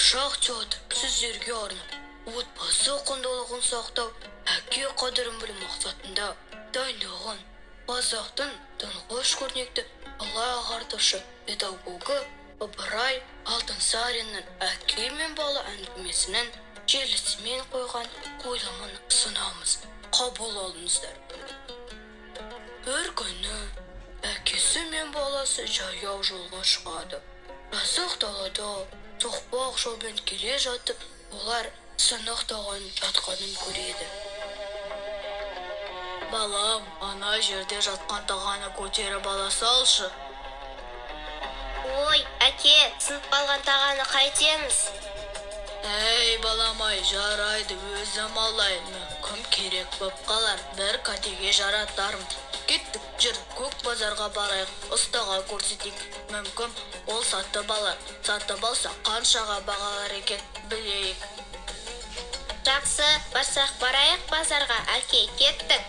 Қуыршақ театр сіздерге арнап отбасы құндылығын сақтау, әке қадірін білу мақсатында дайындалған қазақтың тұңғыш көрнекті ұлы ағартушы педагогы Ыбырай Алтынсариннің «Әке мен бала» әңгімесінің желісімен қойған қойылымын ұсынамыз. Қабыл алыңыздар. Бір күні әкесі мен баласы жаяу жолға шығады. Жазық далада соқпақ жолмен келе жатып, олар сынық таған жатқанын көреді. Балам, ана жерде жатқан тағаны көтеріп ала салшы. Ой, әке, сынып қалған тағаны қайтеміз? Әй, балам-ай, жарайды, өзім алайын. Мүмкін керек боп қалар, бір кәдеге жаратармын. Кеттік, жүр, көк базарға барайық, ұстаға көрсетейік. Мүмкін ол сатып алар. Сатып алса, қаншаға бағалар екен, білейік. Жақсы, барсақ барайық базарға, әке, кеттік.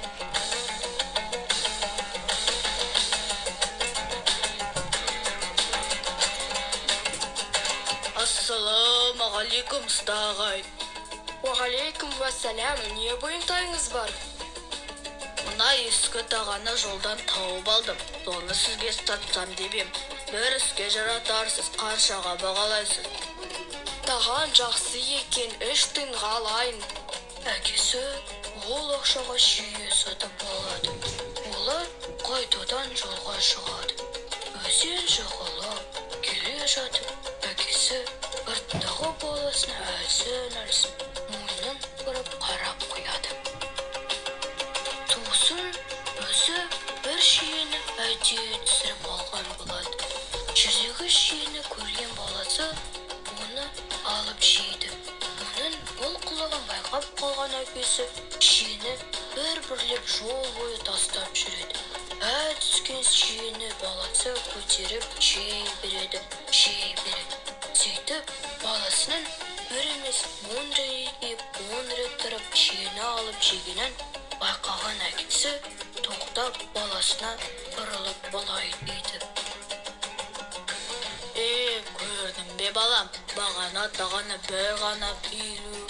Ассалаумағалейкум, ұста ағай. Уағалейкум уассалам, не бұйымтайыңыз бар? Мына ескі тағаны жолдан тауып алдым. Соны сізге сатсам деп ем. Бір іске жаратарсыз, қаншаға бағалайсыз? Таған жақсы екен, 3 тиынға алайын. Әкесі ол ақшаға шие сатып алады. Олар қайтадан жолға шығады. Өзен жағалап келе жатып, әкесі артындағы баласына әлсін-әлсін мойнын бұрып қарап қояды. Сосын өзі бір шиені әдейі түсіріп алған болады. Жердегі шиені көрген баласы оны алып жейді. Оның бұл қылығын байқап қалған әкесі шиені бір-бірлеп жол бойы тастап жүреді. Әр түскен шиені баласы көтеріп жей береді, жей береді. Сөйтіп баласының бір емес 10 рет киіп, 10 рет тұрып шиені алып жегенін байқаған әкесі тоқтап баласына бұрылып былай дейді. Көрдің бе балам, бағана тағаны бір ғана елу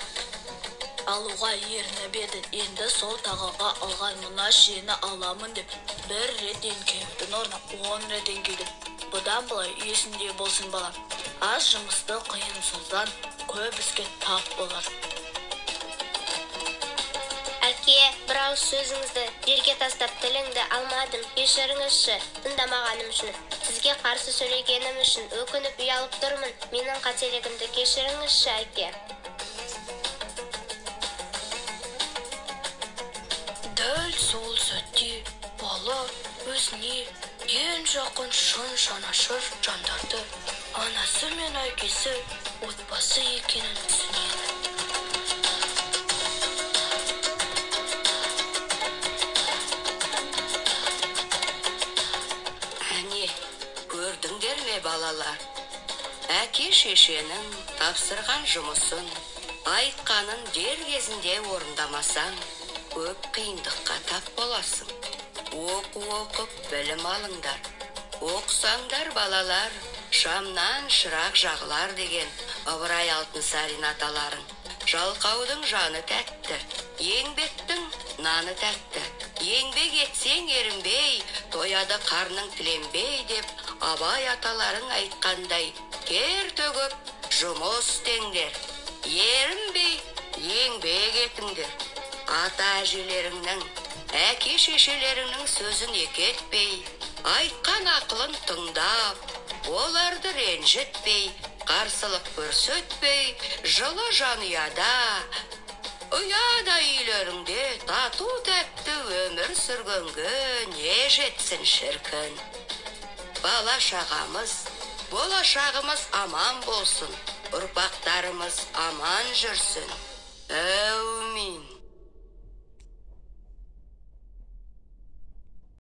алуға ерініп еді. Енді сол тағаға алған мына шиені аламын деп бір рет еңкеюдің орнына 10 рет еңкейдім. Бұдан былай есіңде болсын балам, аз жұмысты қиынсыздан көп іске тап болар. Әке, бір ауыз сөзіңізді жерге тастап тіліңді алмадым. Кешіріңізші, тыңдамағаным үшін. Сізге қарсы сөйлегенім үшін өкініп ұялып тұрмын. Менің қателігімді кешіріңізші, әке. Дәл сол сәтте бала өзіне ең жақын шын жанашыр жандарды анасы мен әкесі отбасы екенін түсінеді. Әне, көрдіңдер ме балалар? Әке шешенің тапсырған жұмысын, айтқанын дер кезінде орындамасаң, көп қиындыққа тап боласың. Оқу оқып білім алыңдар. Оқысаңдар балалар, шамнан шырақ жағылар деген Ыбырай Алтынсарин аталарың. Жалқаудың жаны тәтті, еңбектің наны тәтті. Еңбек етсең ерінбей, тояды қарның тіленбей деп Абай аталарың айтқандай, тер төгіп жұмыс істеңдер. Ерінбей еңбек етіңдер. Ата әжелеріңнің, әке шешелеріңнің сөзін екі етпей, айтқан ақылын тыңдап, оларды ренжітпей, қарсылық көрсетпей, жылы жанұяда, ұяда үйлеріңде тату тәтті өмір сүргенге не жетсін шіркін. Бала шағамыз, болашағымыз аман болсын, ұрпақтарымыз аман жүрсін. Әумин.